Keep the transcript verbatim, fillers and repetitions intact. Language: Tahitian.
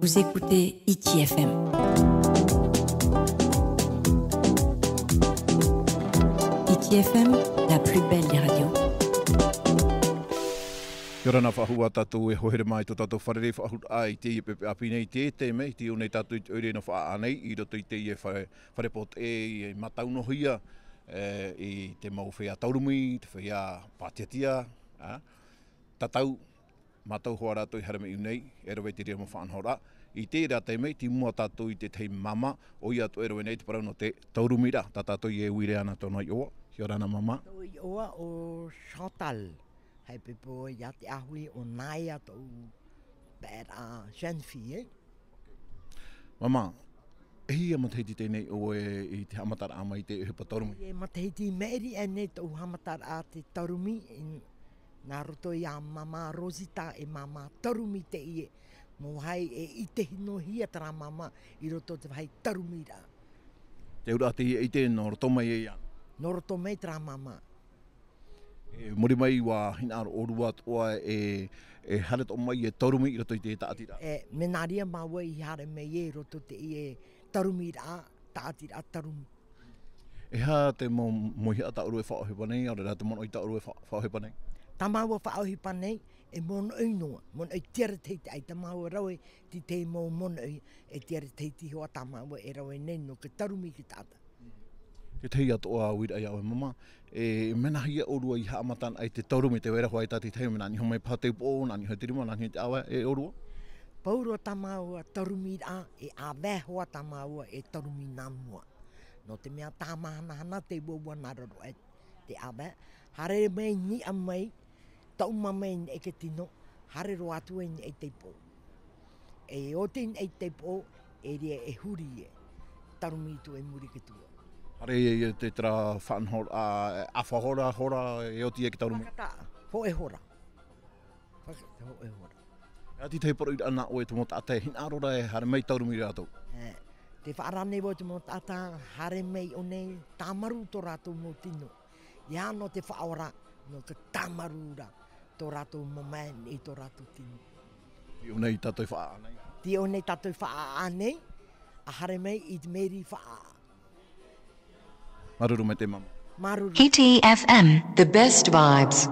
Vous écoutez Hiti F M. Hiti F M, la plus belle des radios. Kia ora na faʻahou ā tātou e hoa here mai i tō tātou fārerei faʻahou ā i teie pēpē ʻāpī nei, i te, te mea, i te ʻō nei tātou i te ʻoire nō Faʻaʻā nei, i roto i teie fare, fare pō teʻe i mātau noa hia, e, i te mau feiā taurumi, te feiā pātiatia, ā, tatau, mātou hoʻi rātou i haere mai i ʻō nei, e rave i te reira mau faʻanahoraʻa. I terā taime, tei mua tātou i te tahi māmā, ʻoia atoʻa e rave nei te parau nō te taurumiraʻa, tā tātou e ui ra ana tōna iʻoa, kia ora na māmā. Tōʻu iʻoa ʻo Chantal. Haʻapiʻi iā te ʻāhui ʻo Naea tōʻu pae ra, jeune fille, e? Māmā, e hia matahiti teie nei ʻoe i te haʻamataraʻa mai i te ʻohipa taurumi? E matahiti maʻiri aʻe nei tōʻu haʻamataraʻa te taurumi, i, nā roto iā Māmā Rosita e Māmā Taurumi teie, mō hai e ʻite hia terā māmā i roto i te vāhi taurumiraʻa. Te auraʻa teie e ʻite nō roto mai e ia? Nō roto mai terā māmā. E muri mai, ʻua hinaʻaro ʻōrua atoʻa e, e haere atoʻa mai e taurumi i roto i te tāʻatiraʻa. E, mea nā reira māua i haere mai i roto i teie tarumiraʻa, tāʻatiraʻa tarumi. E aha te mau, mau mauhaʻa tā ʻoe e faʻaʻohipa nei, ʻaore rā te monoʻi tā ʻoe e fa-, faʻaʻohipa nei? Tā māua faʻaʻohipa nei, e monoʻi noa, monoʻi tiaratahiti, ʻaita māua rave i te mau monoʻi, e tiaratahiti hoʻi tā māua e rave nei nō te tarumi i te taʻata. Te tahi atoʻa uiraʻa iā ʻoe māmā, e mea nāhea ʻoe i haʻamata ai te taurumi, tē vai ra hoʻi tā te tahi mea nā niʻa mai paha te upoʻo, nā niʻa te rima, nā niʻa te ʻāvae, e ʻōrua? Pauroa tā māua tarumiraʻa, e ʻāvae hoʻi tā māua e tarumi nā mua. Nō te mea tāmahanahana te uaua nā raro aʻe te ʻāvae, haere mai niʻa mai, taʻuma mai i niʻa i te tino, haere roa atu i niʻa i te upoʻo. E oti i niʻa i te upoʻo, e riro e huri e tarumi atu i muri i te tua. Haere ia i te terā faʻanahoraʻa, ʻāfa hora, hora, e oti e te tarumi. Fakataʻa, hōʻē hora. Fakataʻa, hōʻē hora. E aha te tahi poroʻi ra nā ʻoe i te mau taʻata e hinaʻaro ra e haere mai taurumi rātou? E, tē faʻaara nei vau i te mau taʻata, haere mai i ʻō nei, tāmarū tō rātou mau tino. ʻIa nō te faʻaora, nō te tāmarū ra tō rātou mamae i tō rātou tino. Tei ʻō nei tātou i Faʻaʻā nei. Tei ʻō nei tātou i Faʻaʻā nei, ʻa haere mai i te meri Faʻaʻā. Māuruuru maitaʻi māmā. Māuruuru. Hiti F M, the best vibes.